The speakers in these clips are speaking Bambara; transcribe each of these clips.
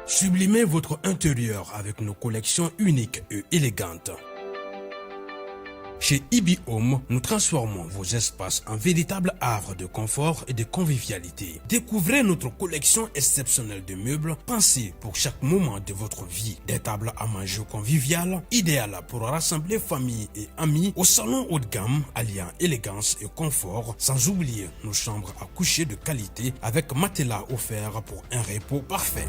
Sublimez votre intérieur avec nos collections uniques et élégantes. Chez Ibi Home, nous transformons vos espaces en véritables havres de confort et de convivialité. Découvrez notre collection exceptionnelle de meubles pensés pour chaque moment de votre vie. Des tables à manger conviviales, idéales pour rassembler famille et amis au salon haut de gamme, alliant élégance et confort, sans oublier nos chambres à coucher de qualité avec matelas offert pour un repos parfait.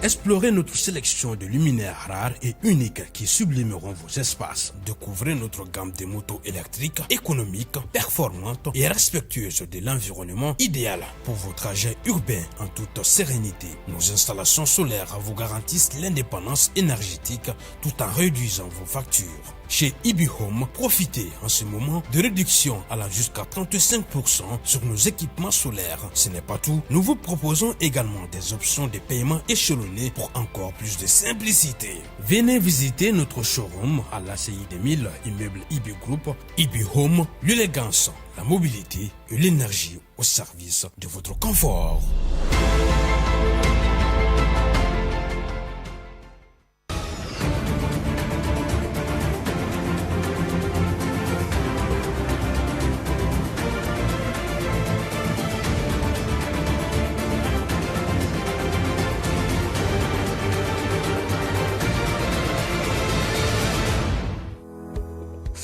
Explorez notre sélection de luminaires rares et uniques qui sublimeront vos espaces. Découvrez notre gamme de motos électriques, économiques, performantes et respectueuses de l'environnement, idéal pour vos trajets urbains en toute sérénité. Nos installations solaires vous garantissent l'indépendance énergétique tout en réduisant vos factures. Chez Ibi Home, profitez en ce moment de réduction allant jusqu'à 35% sur nos équipements solaires. Ce n'est pas tout, nous vous proposons également des options de paiement échelonnées pour encore plus de simplicité. Venez visiter notre showroom à l'ACI 2000, immeuble Ibi Group, Ibi Home, l'élégance, la mobilité et l'énergie au service de votre confort.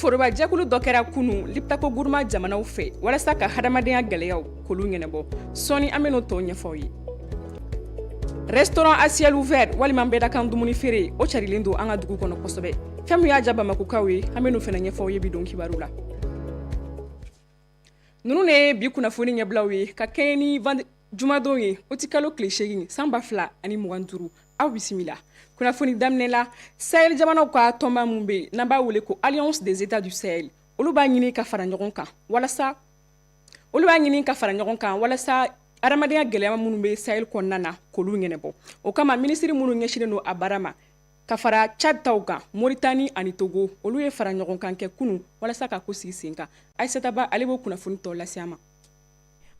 Forobajɛkulu dɔ kɛra kunu Liptako Guruma jamanaw fɛ walasa ka hadamadenya gɛlɛyaw k'olu ɲɛnabɔ. Sɔɔni an bɛn'o tɔ ɲɛfɔ aw ye. Restaurant à ciel ouvert walima bɛdakan dumuni feere, o carilen don an ka dugu kɔnɔ kosɛbɛ. Fɛn min y'a diya Bamakokaw ye, an bɛn'o fana ɲɛfɔ aw ye bi don kibaru la. Ninnu de ye bi kunnafoni ɲɛbilaw ye ka kɛɲɛ ni jumadon ye, utikalo tile 8 san 2025. Aw bisimila kunnafoni daminɛ la. Sahel jamanaw ka tɔnba min bɛ yen n'an b'a wele ko Alliance des États du Sahel, olu b'a ɲini ka fara ɲɔgɔn kan walasa olu b'a ɲini ka fara ɲɔgɔn kan walasa adamadenya gɛlɛya minnu bɛ Sahel kɔnɔna na k'olu ɲɛnabɔ. O kama, minisiri minnu ɲɛsinnen don a baara ma ka fara Tchad taw kan, Mauritanie ani Togo, olu ye fara ɲɔgɔn kan kɛ kunun walasa ka ko sigi sen kan. Aïssata Ba, ale b'o kunnafoni tɔ lase an ma.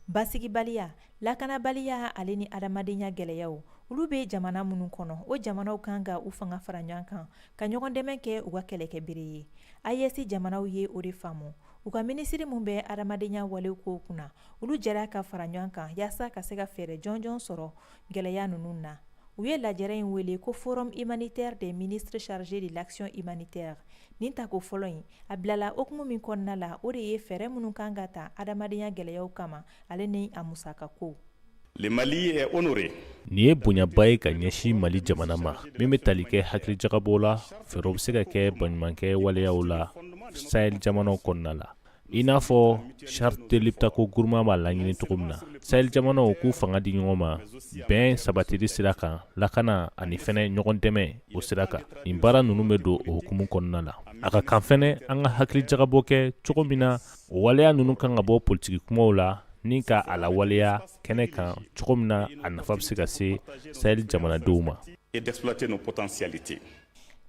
Basigibaliya, lakanabaliya ale ni adamadenya gɛlɛyaw, olu bɛ jamana minnu kɔnɔ, o jamanaw kan ka u fanga fara ɲɔgɔn kan ka ɲɔgɔn dɛmɛ kɛ u ka kɛlɛkɛ bere ye. AES jamanaw ye o de faamu. U ka minisiri min bɛ adamadenya walew ko kunna, olu jɛra ka fara ɲɔgɔn kan yaasa ka se ka fɛɛrɛ jɔnjɔn sɔrɔ gɛlɛya ninnu na. U ye lajɛrɛ in wele ko Forum humanitaire des ministres chargés de l'action humanitaire. Nin tako fɔlɔ in, a bilala hukumu min kɔnɔna la, o de ye fɛɛrɛ minnu kan ka ta adamadenya gɛlɛyaw kama, ale ni a musaka ko. Le Mali est honoré. Nin ye bonyaba ye ka ɲɛsin Mali jamana ma min bɛ tali kɛ hakilijagabɔ la, fɛɛrɛw bɛ se ka kɛ baɲumankɛ waleyaw la Sahel jamanaw kɔnɔna la. I n'a fɔ charte de Liptako Gourma b'a laɲini cogo min na, Sahel jamanaw k'u fanga di ɲɔgɔn ma bɛn sabatili sira kan, lakana ani fɛnɛ ɲɔgɔn dɛmɛ o sira kan. Nin baara ninnu bɛ don o hukumu kɔnɔna la. A ka kan fɛnɛ an ka hakilijagabɔ kɛ cogo min na, o waleya ninnu kan ka bɔ politiki kumaw la ni ka a lawaleya kɛnɛ kan cogo min na, a nafa bɛ se ka se Sahel jamanadenw ma. Et d'exploiter nos potentialités.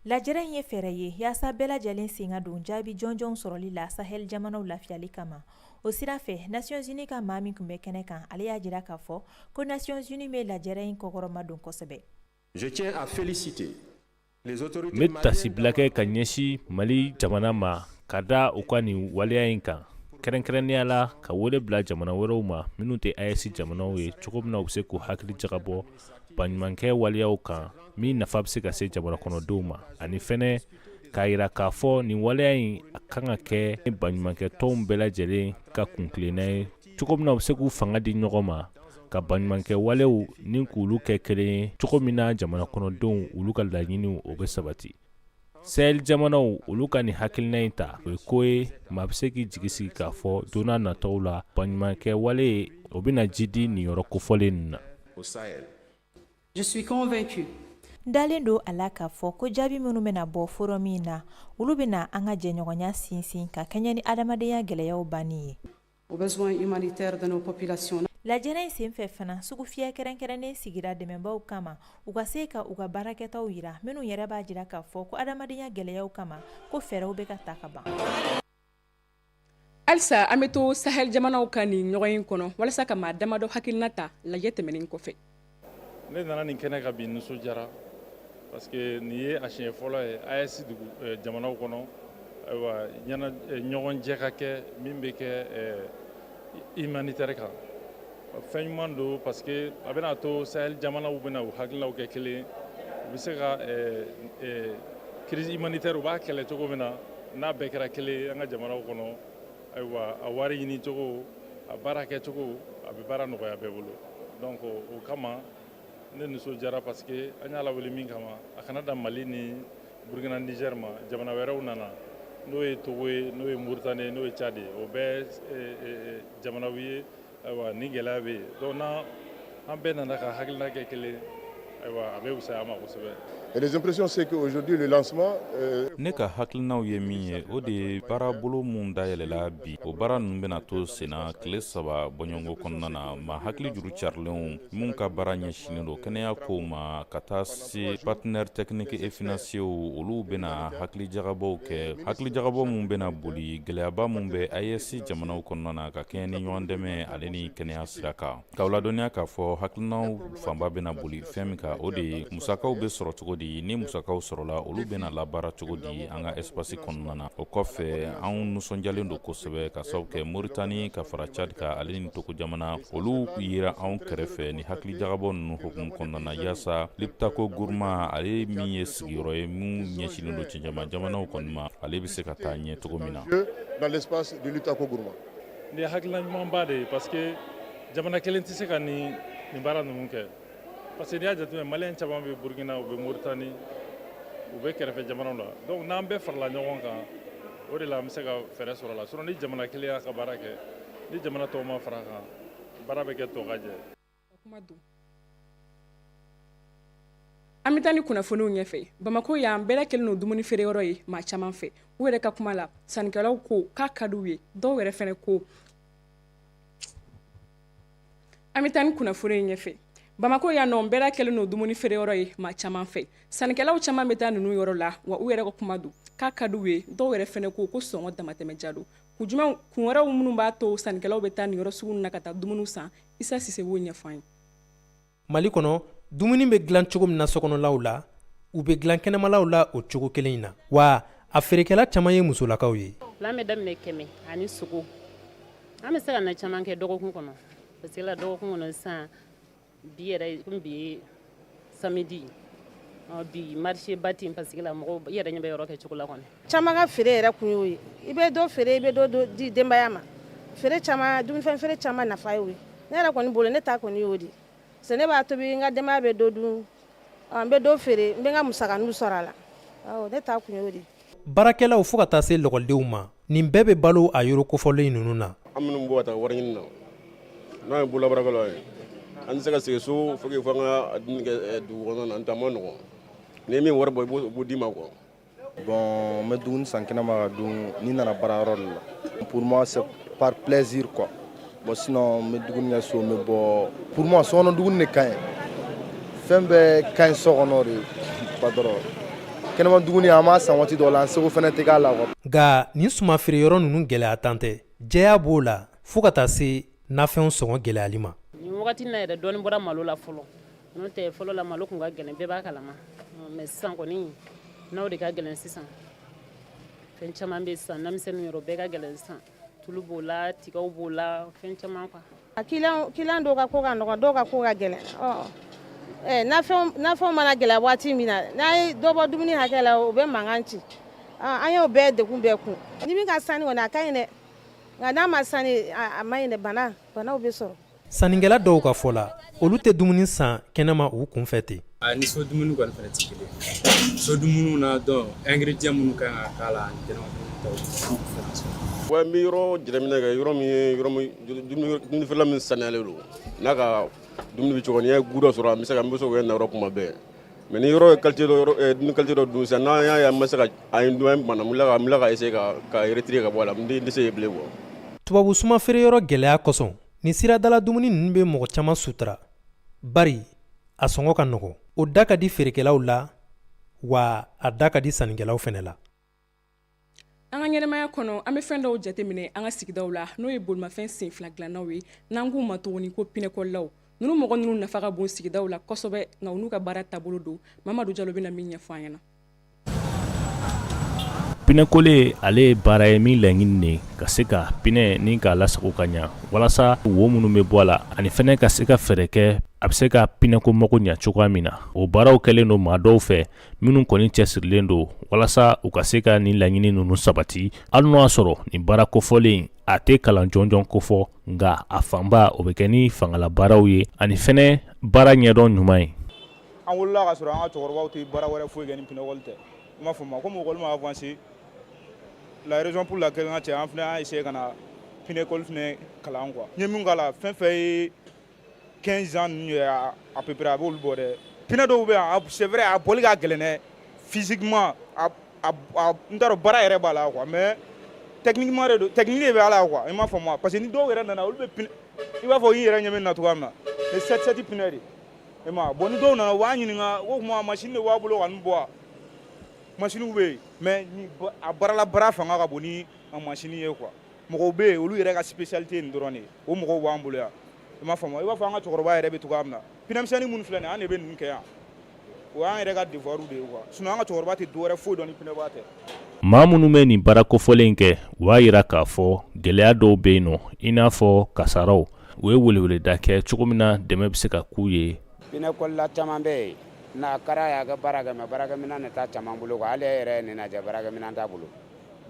Lajɛrɛ in ye fɛɛrɛ ye yaasa bɛɛ lajɛlen sen ka don jaabi jɔnjɔnw sɔrɔli la Sahel jamanaw lafiyali kama. O sira fɛ, Nations Unies ka maa min tun bɛ kɛnɛ kan, ale y'a jira k'a fɔ ko Nations Unies bɛ lajɛrɛ in kɔkɔrɔma don kosɛbɛ. Je tiens à féliciter les autorités N bɛ tasibila kɛ ka ɲɛsin Mali jamana ma ka da u ka nin waleya in kan, kɛrɛnkɛrɛnnenya la ka wele bila jamana wɛrɛw ma minnu tɛ AES jamanaw ye, cogo min na u bɛ se k'u hakili jagabɔ baɲumankɛ waleyaw kan min nafa bɛ se ka se jamana kɔnɔdenw ma, ani fɛnɛ k'a yira k'a fɔ nin waleya in a kan ka kɛ baɲumankɛ tɔnw bɛɛ lajɛlen ka kuntilenna ye, cogo min na u bɛ se k'u fanga di ɲɔgɔn ma ka baɲumankɛ walew ni k'olu kɛ kelen ye, cogo min na jamana kɔnɔdenw olu ka laɲiniw o bɛ sabati. Sahel jamanaw olu ka nin hakilina in ta, o ye ko ye maa bɛ se k'i jigi sigi k'a fɔ don n'a nataw la, baɲumankɛ wale o bɛna jidi nin yɔrɔ kofɔlen ninnu na. Je suis convaincu. N dalen don a la k'a fɔ ko jaabi minnu bɛna bɔ forum in na, olu bɛna an ka jɛɲɔgɔnya sinsin ka kɛɲɛ ni adamadenya gɛlɛyaw banni ye. Aux besoins humanitaires de nos populations. Lajɛrɛ in senfɛ fana, sugufiyɛ kɛrɛnkɛrɛnnen sigira dɛmɛbaw kama, u ka se ka u ka baarakɛtaw yira, minnu yɛrɛ b'a jira k'a fɔ ko adamadenya gɛlɛyaw kama, ko fɛɛrɛw bɛ ka ta ka ban. Halisa an bɛ to Sahel jamanaw ka nin ɲɔgɔnye kɔnɔ walasa ka maa damadɔ hakilina ta lajɛ tɛmɛnen kɔfɛ. Ne nana nin kɛnɛ kan bi, nisɔndiyara parce que nin ye a siɲɛ fɔlɔ ye AES dugu jamanaw kɔnɔ, ayiwa, ɲɔgɔn jɛ ka kɛ min bɛ kɛ humanitaire kan. Fɛn ɲuman don parce que a bɛna to Sahel jamanaw bɛna u hakilinaw kɛ kelen, u bɛ se ka crise humanitaire, u b'a kɛlɛ cogo min na, n'a bɛɛ kɛra kelen an ka jamanaw kɔnɔ, ayiwa, a wari ɲini cogo, a baara kɛcogo, a bɛ baara nɔgɔya bɛɛ bolo. Donc o kama ne nisɔndiyara parce que an y'a lawuli min kama, a kana dan Mali ni Burkina, Niger ma, jamana wɛrɛw nana, n'o ye Togo ye, n'o ye Mauritanie, n'o ye Tchad ye, o bɛɛ jamanaw ye. Ayiwa, ni gɛlɛya bɛ yen, donc n'an an bɛɛ nana ka hakilina kɛ kelen, ayiwa, a bɛ fisaya an ma kosɛbɛ. Et les impressions, c'est qu'aujourd'hui, le lancement Ne ka hakilinaw ye min ye, o de ye baarabolo mun dayɛlɛla bi, o baara ninnu bɛna to senna tile 3 bɔɲɔgɔnko kɔnɔna na. Ma hakili juru carilenw minnu ka baara ɲɛsinnen don kɛnɛya kow ma, ka taa se partenaires techniques et financiers, olu bɛna hakilijagabɔw kɛ, hakilijagabɔ mun bɛna boli gɛlɛyaba mun bɛ AES jamanaw kɔnɔna na ka kɛɲɛ ni ɲɔgɔn dɛmɛ ale ni kɛnɛya sira kan. K'aw ladɔnniya k'a fɔ hakilinaw fanba bɛna boli fɛn min kan, o de ye musakaw bɛ sɔrɔ cogo di, ni musakaw sɔrɔla, olu bɛna labaara cogo di an ka espace kɔnɔna na. O kɔfɛ, anw nisɔndiyalen don kosɛbɛ ka sababu kɛ Moritani ka fara Tchad kan ale ni Togo jamana, olu yera anw kɛrɛfɛ ni hakilijagabɔ ninnu hukumu kɔnɔna na, yaasa Liptako Gourma, ale min ye sigiyɔrɔ ye mun ɲɛsinnen don cɛncɛnma jamanaw kɔni ma, ale bɛ se ka taa ɲɛ cogo min na. Dans l'espace de Liptako Gourma. Nin ye hakilina ɲumanba de ye parce que jamana kelen tɛ se ka nin baara ninnu kɛ, parce que n'i y'a jateminɛ, Maliyɛn caman bɛ Burukina, u bɛ Moritani, u bɛ kɛrɛfɛ jamanaw la. Donc n'an bɛɛ farala ɲɔgɔn kan, o de la an bɛ se ka fɛɛrɛ sɔrɔ a la. Sinon ni jamana kelen y'a ka baara kɛ, ni jamana tɔw ma fara a kan, baara bɛ kɛ tɔ ka jɛ. An bɛ taa ni kunnafoniw ɲɛfɛ. Bamakɔ yan, bɛɛ kɛlen don dumuni feereyɔrɔ ye maa caman fɛ. U yɛrɛ ka kuma la, sannikɛlaw ko k'a ka di u ye, dɔw yɛrɛ fɛnɛ ko. An bɛ taa ni kunnafoni in ɲɛfɛ. Bamakɔ yan nɔ, bɛɛ kɛlen don dumuni feereyɔrɔ ye maa caman fɛ. Sannikɛlaw caman bɛ taa ninnu yɔrɔ la, wa u yɛrɛ ka kuma don k'a ka di u ye, dɔw yɛrɛ fɛnɛ ko ko sɔngɔ damatɛmɛ ja don. Kun jumɛn, kun wɛrɛw minnu b'a to sannikɛlaw bɛ taa nin yɔrɔ sugu na ka taa dumuni san, Isa Sise b'o ɲɛfɔ an ye. Mali kɔnɔ, dumuni bɛ dilan cogo min na sokɔnɔlaw la, u bɛ dilan kɛnɛmalaw la o cogo kelen in na, wa a feerekɛla caman ye musolakaw ye. An bɛ daminɛ 100 ani sogo. An bɛ se ka na caman kɛ dɔgɔkun kɔnɔ, parce que la dɔgɔkun kɔnɔ sisan, bi yɛrɛ, komi bi ye samedi, bi marché ba ten, parce que la mɔgɔw, i yɛrɛ ɲɛ bɛ yɔrɔ kɛ cogo la kɔni. Caman ka feere yɛrɛ kun y'o ye. I bɛ dɔ feere, i bɛ dɔ di denbaya ma. Feere caman, dumunifɛn feere caman nafa y'o ye. Ne yɛrɛ kɔni bolo, ne ta kɔni y'o de parce que ne b'a tobi, n ka denbaya bɛ dɔ dun, n bɛ dɔ feere, n bɛ n ka musakaninw sɔrɔ a la. Ne ta kun y'o de. Baarakɛlaw fo ka taa se lɔgɔlidenw ma, nin bɛɛ bɛ balo a yɔrɔ kofɔlen ninnu na. An minnu bɔ ka taa wari ɲini na, n'an ye bololabaarakɛlaw ye, an tɛ se ka sigi so fo an ka dumuni kɛ dugu kɔnɔna na, n tɛ a ma nɔgɔn. N'i ye min wari bɔ, i b'o d'i ma quoi. Bon, n bɛ dumuni san kɛnɛma ka dun ni n nana baarayɔrɔ de la. Pour moi, c'est par plaisir quoi. Bon, sinon n bɛ dumuni kɛ so, n bɛ bɔ. Pour moi, sokɔnɔ dumuni de ka ɲi. Fɛn bɛɛ ka ɲi so kɔnɔ de patron. Kɛnɛma dumuni, an b'a san waati dɔw la, an seko fɛnɛ tɛ k'a la quoi. Nka nin suman feereyɔrɔ ninnu gɛlɛya tan tɛ, jɛya b'o la fo ka taa se nafɛnw sɔngɔ gɛlɛyali ma. Nin wagati na yɛrɛ, dɔɔni bɔra malo la fɔlɔ, n'o tɛ fɔlɔ la malo tun ka gɛlɛn, bɛɛ b'a kalama. Mais sisan kɔni, n'aw de ka gɛlɛn sisan, fɛn caman bɛ sisan, namisɛnninw yɔrɔ bɛɛ ka gɛlɛn sisan, tulu b'o la, tigaw b'o la, fɛn caman quoi. Client dɔw ka ko ka nɔgɔn, dɔw ka ko ka gɛlɛn. Ɔ nafɛnw mana gɛlɛya waati min na, n'a ye dɔ bɔ dumuni hakɛ la, o bɛ mankan ci. An y'o bɛɛ degun bɛɛ kun. Ni min ka sani kɔni, a ka ɲi dɛ, nka n'a ma sani, a ma ɲi dɛ, banaw bɛ sɔrɔ. Sannikɛla dɔw ka fɔ la, olu tɛ dumuni san kɛnɛma u kunfɛ ten. A ni so dumuni kɔni fana tɛ kelen. So dumuni na dɔn, ingrédient minnu kan ka k'a la ani kɛnɛma dumuni taw différence. Ouais, n bɛ yɔrɔ jateminɛ kɛ, yɔrɔ min ye yɔrɔ min dumuni feerela min saniyalen don, n'a ka dumuni bɛ cogo, n'i ye goût dɔ sɔrɔ, an bɛ se ka n bɛ se k'o kɛ na yɔrɔ kuma bɛɛ. Mais ni yɔrɔ ye qualité dɔ, yɔrɔ dumuni qualité dɔ dun sisan, n'an y'a ye an ma se ka a ye dun, an banna, n bɛ tila ka essayer ka retirer ka bɔ a la, n tɛ se yen bilen quoi. Tubabu suma feereyɔrɔ gɛlɛya kosɔn, nin siradala dumuni ninnu bɛ mɔgɔ caman sutura, bari a sɔngɔ ka nɔgɔn, o da ka di feerekɛlaw la, wa a da ka di sannikɛlaw fɛnɛ la. An ka ɲɛnamaya kɔnɔ, an bɛ fɛn dɔw jateminɛ an ka sigidaw la, n'o ye bolimafɛn sen fila dilannaw ye, n'an k'u ma tuguni ko pinɛkɔlilaw. Ninnu mɔgɔ ninnu nafa ka bon sigidaw la kosɛbɛ, nka u n'u ka baara taabolo don. Mamadu Jalo bɛna min ɲɛfɔ an ɲɛna. Pinɛkole, ale ye baara ye min laɲini de ka se ka pinɛ ni k'a lasago ka ɲa, walasa wo minnu bɛ bɔ a la, ani fɛnɛ ka se ka fɛɛrɛ kɛ a bɛ se ka pinɛko mago ɲa cogoya min na. O baaraw kɛlen don maa dɔw fɛ minnu kɔni cɛsirilen don walasa u ka se ka nin laɲini ninnu sabati. Hali n'o y'a sɔrɔ nin baara kofɔlen a tɛ kalan jɔnjɔn kofɔ, nka a fanba o bɛ kɛ ni fangala baaraw ye ani fɛnɛ baara ɲɛdɔn ɲuman ye. An wolola ka sɔrɔ an ka cɛkɔrɔbaw tɛ baara wɛrɛ foyi kɛ ni pinɛkɔli tɛ. I m'a faamu, komi école ma avancé, la raison pour laquelle n ka cɛ, an fana y'a essayer ka na pinɛkɔli fana kalan quoi. N ye min k'a la, fɛn fɛn ye 15 ans ninnu ye à peu près, a b'olu bɔ dɛ. Pinɛ dɔw bɛ yan, c'est vrai, a bɔli ka gɛlɛn dɛ physiquement, a n t'a dɔn, baara yɛrɛ b'a la quoi, mais techniquement de don, technique de bɛ a la quoi. I m'a faamu, parce que ni dɔw yɛrɛ nana, olu bɛ pinɛ i b'a fɔ i yɛrɛ ɲɛ bɛ na cogoya min na, ni 7 7 pinɛ de i ma bon. Ni dɔw nana, u b'a ɲininka ko tuma machine de b'a bolo ka nin bɔ wa? Machine bɛ yen, mais a baarala baara fanga ka bon ni a machine ye quoi. Mɔgɔw bɛ yen, olu yɛrɛ ka spécialité nin dɔrɔn de ye, o mɔgɔw b'an bolo yan. I m'a faamu, i b'a fɔ an ka cɛkɔrɔba yɛrɛ bɛ cogoya min na, pinɛmisɛnnin minnu filɛ nin ye, an de bɛ ninnu kɛ yan, o y'an yɛrɛ ka devoir de ye quoi. Sinon an ka cɛkɔrɔba tɛ dɔwɛrɛ foyi dɔn ni pinɛba tɛ. Maa minnu bɛ nin baara kofɔlen in kɛ, u b'a jira k'a fɔ gɛlɛya dɔw bɛ yen nɔ, i n'a fɔ kasaraw. U ye weleweleda kɛ cogo min na dɛmɛ bɛ se ka k'u ye. Pinɛkɔlila caman bɛ yen n'a kɛra y'a kɛ baara kɛ, mais baarakɛminɛn de t'a caman bolo quoi. Hali e yɛrɛ ye nin lajɛ, baarakɛminɛn t'a bolo.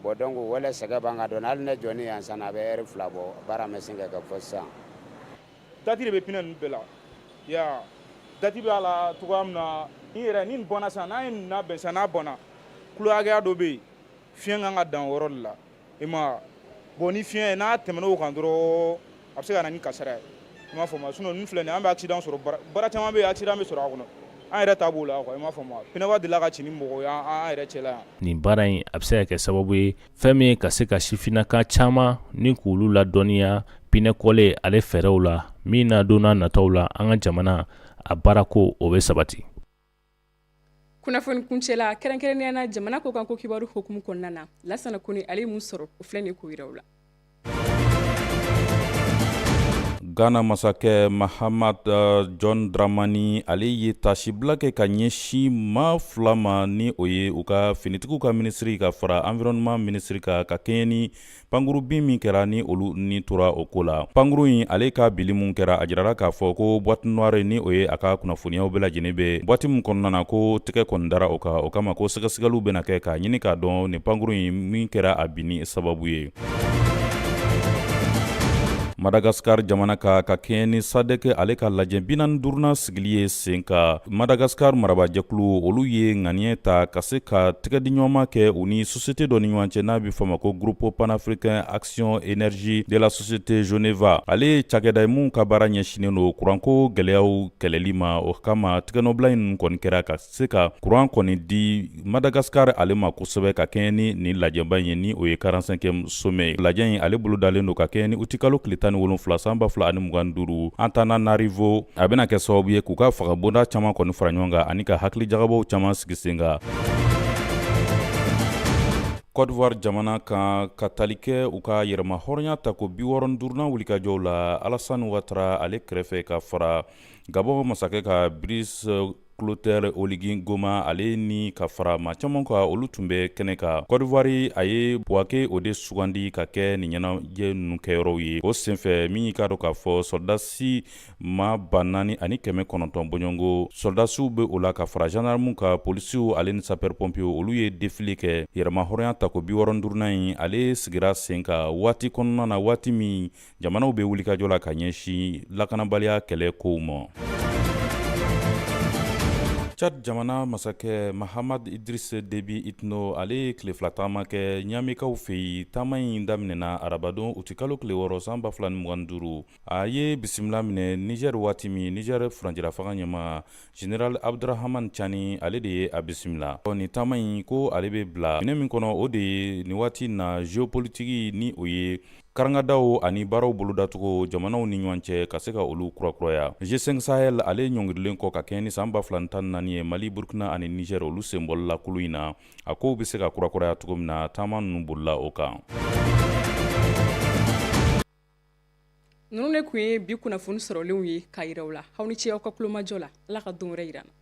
Bon, donc o le sɛgɛn b'an kan dɔɔni. Hali ne jɔni yan sisan, a bɛ heure 2 bɔ, baara ma sin ka kɛ fo sisan. Date de bɛ pinɛ ninnu bɛɛ la ya, date b'a la cogoya min na, ni yɛrɛ ni nin bɔnna sisan, n'a ye nin labɛn sisan, n'a bɔnna, kilo hakɛya dɔ bɛ yen, fiɲɛ kan ka dan o yɔrɔ de la. I ma bon, ni fiɲɛ n'a tɛmɛna o kan dɔrɔn, a bɛ se ka na ni kasara ye. I m'a faamu, sinon ninnu filɛ nin ye, an bɛ accident sɔrɔ, baara caman bɛ yen, accident bɛ sɔrɔ a kɔnɔ, an yɛrɛ ta b'o la quoi. I m'a faamu, pinɛba delila ka ci ni mɔgɔ ye an yɛrɛ cɛla yan. Nin baara in, a bɛ se ka kɛ sababu ye fɛn min ye ka se ka sifinnaka caman ni k'olu ladɔnniya pinɛkɔle ale fɛɛrɛw la, min na don n'a nataw la, an ka jamana a baarako o bɛ sabati. Kunnafoni kuncɛ la, kɛrɛnkɛrɛnnenya na jamana ko kan ko kibaru hukumu kɔnɔna na, Lasana Kone, ale ye mun sɔrɔ, o filɛ nin k'o yira u la. Ghana masakɛ Mahamad John Dramani, ale ye tasibila kɛ ka ɲɛsin maa fila ma, ni o ye u ka finitigiw ka minisiri ka fara environnement minisiri kan, ka kɛɲɛ ni pankuru bin min kɛra ni olu ni tora o ko la. Pankuru in ale ka bili mun kɛra, a jirara k'a fɔ ko boîte noire, ni o ye a ka kunnafoniyaw bɛɛ lajɛlen bɛ boîte min kɔnɔna na, ko tɛgɛ kɔni dara o kan. O kama ko sɛgɛsɛgɛliw bɛna kɛ k'a ɲini k'a dɔn nin pankuru in min kɛra a binni sababu ye. Madagasikari jamana kan, ka kɛɲɛ ni SADC ale ka lajɛ 45nan sigili ye sen kan, Madagasikari marabaajɛkulu olu ye ŋaniya ta ka se ka tɛgɛdiɲɔgɔnma kɛ u ni société dɔ ni ɲɔgɔn cɛ, n'a bɛ fɔ ma ko Groupe panafricain action énergie de la société Geneva. Ale ye cakɛda ye mun ka baara ɲɛsinnen don kuranko gɛlɛyaw kɛlɛli ma. O kama tɛgɛnɔbila in kɔni kɛra ka se ka kuran kɔni di Madagasikari ale ma kosɛbɛ, ka kɛɲɛ ni nin lajɛba in ye, ni o ye 45e sommet ye. Lajɛ in ale bolodalen don ka kɛɲɛ ni utikalo tile 17 san 2025 Antananarivo. A bɛna kɛ sababu ye k'u ka fangabonda caman kɔni fara ɲɔgɔn kan ani ka hakilijagabɔw caman sigi sen kan. Côte d'Ivoire jamana kan, ka tali kɛ u ka yɛrɛma hɔrɔnya tako 65nan wulikajɔw la, Alassane Ouattara ale kɛrɛfɛ ka fara Gabon masakɛ ka Brice Clotaire Oligui Nguema ale ni ka fara maa caman kan, olu tun bɛ kɛnɛ kan. Côte d'Ivoire a ye Bouaké o de sugandi ka kɛ nin ɲɛnajɛ ninnu kɛyɔrɔw ye. O senfɛ, min y'i k'a dɔn k'a fɔ sɔrɔdasi maa 4900 bɔɲɔgɔnko sɔrɔdasiw bɛ o la, ka fara gendarmew ka, polisiw ale ni sapeur pompier, olu ye défilé kɛ. Yɛrɛma hɔrɔnya tako 65nan in ale sigira sen kan waati kɔnɔna na, waati min jamanaw bɛ wulikajɔ la ka ɲɛsin lakanabaliya kɛlɛ kow ma. Tchad jamana masakɛ Mahamad Idriss Déby Itno, ale ye tile 2 taama kɛ Ɲamekaw fɛ yen. Taama in daminɛna arabadon utikalo tile 6 san 2025. A ye bisimila minɛ Niger waati min, Niger furancɛla fanga ɲɛmaa Général Abdourahamane Tiani, ale de ye a bisimila. Nin taama in ko ale bɛ bila minɛ min kɔnɔ, o de ye nin waati na géopolitique, ni o ye Karangadaw ani baaraw bolodacogo jamanaw ni ɲɔgɔn cɛ ka se ka olu kurakuraya. G5 Sahel ale ɲɔngirilen kɔ ka kɛɲɛ ni san 2014 ye, Mali, Burkina ani Niger olu senbɔli la kulu in na, a kow bɛ se ka kurakuraya cogo min na, taama ninnu bolila o kan. Ninnu de tun ye bi kunnafoni sɔrɔlenw ye k'a yira aw la. Aw ni ce aw ka tulomajɔ la. Ala ka don wɛrɛ yira an na.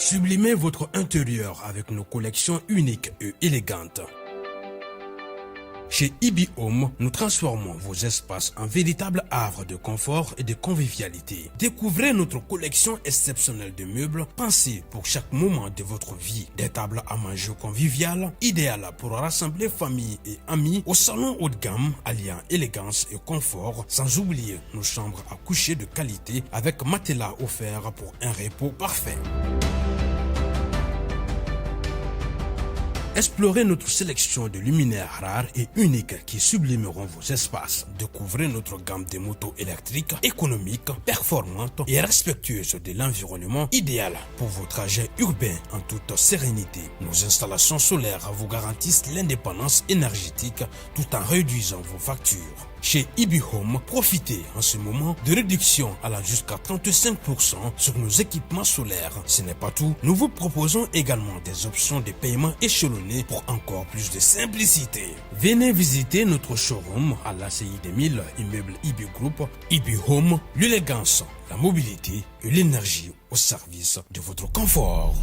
Sublimez votre intérieur avec nos collections uniques et élégantes. Chez Ibi Home, nous transformons vos espaces en véritables havres de confort et de convivialité. Découvrez notre collection exceptionnelle de meubles pensés pour chaque moment de votre vie. Des tables à manger conviviales, idéales pour rassembler famille et amis au salon haut de gamme, alliant élégance et confort, sans oublier nos chambres à coucher de qualité avec matelas offert pour un repos parfait. Explorez notre sélection de luminaires rares et uniques qui sublimeront vos espaces. Découvrez notre gamme de motos électriques, économiques, performantes et respectueuses de l'environnement, idéal pour vos trajets urbains en toute sérénité. Nos installations solaires vous garantissent l'indépendance énergétique tout en réduisant vos factures. Chez Ibi Home, profitez en ce moment de réduction allant jusqu'à 35% sur nos équipements solaires. Ce n'est pas tout, nous vous proposons également des options de paiement échelonnées pour encore plus de simplicité. Venez visiter notre showroom à l'ACI 2000, immeuble Ibi Group, Ibi Home, l'élégance, la mobilité et l'énergie au service de votre confort.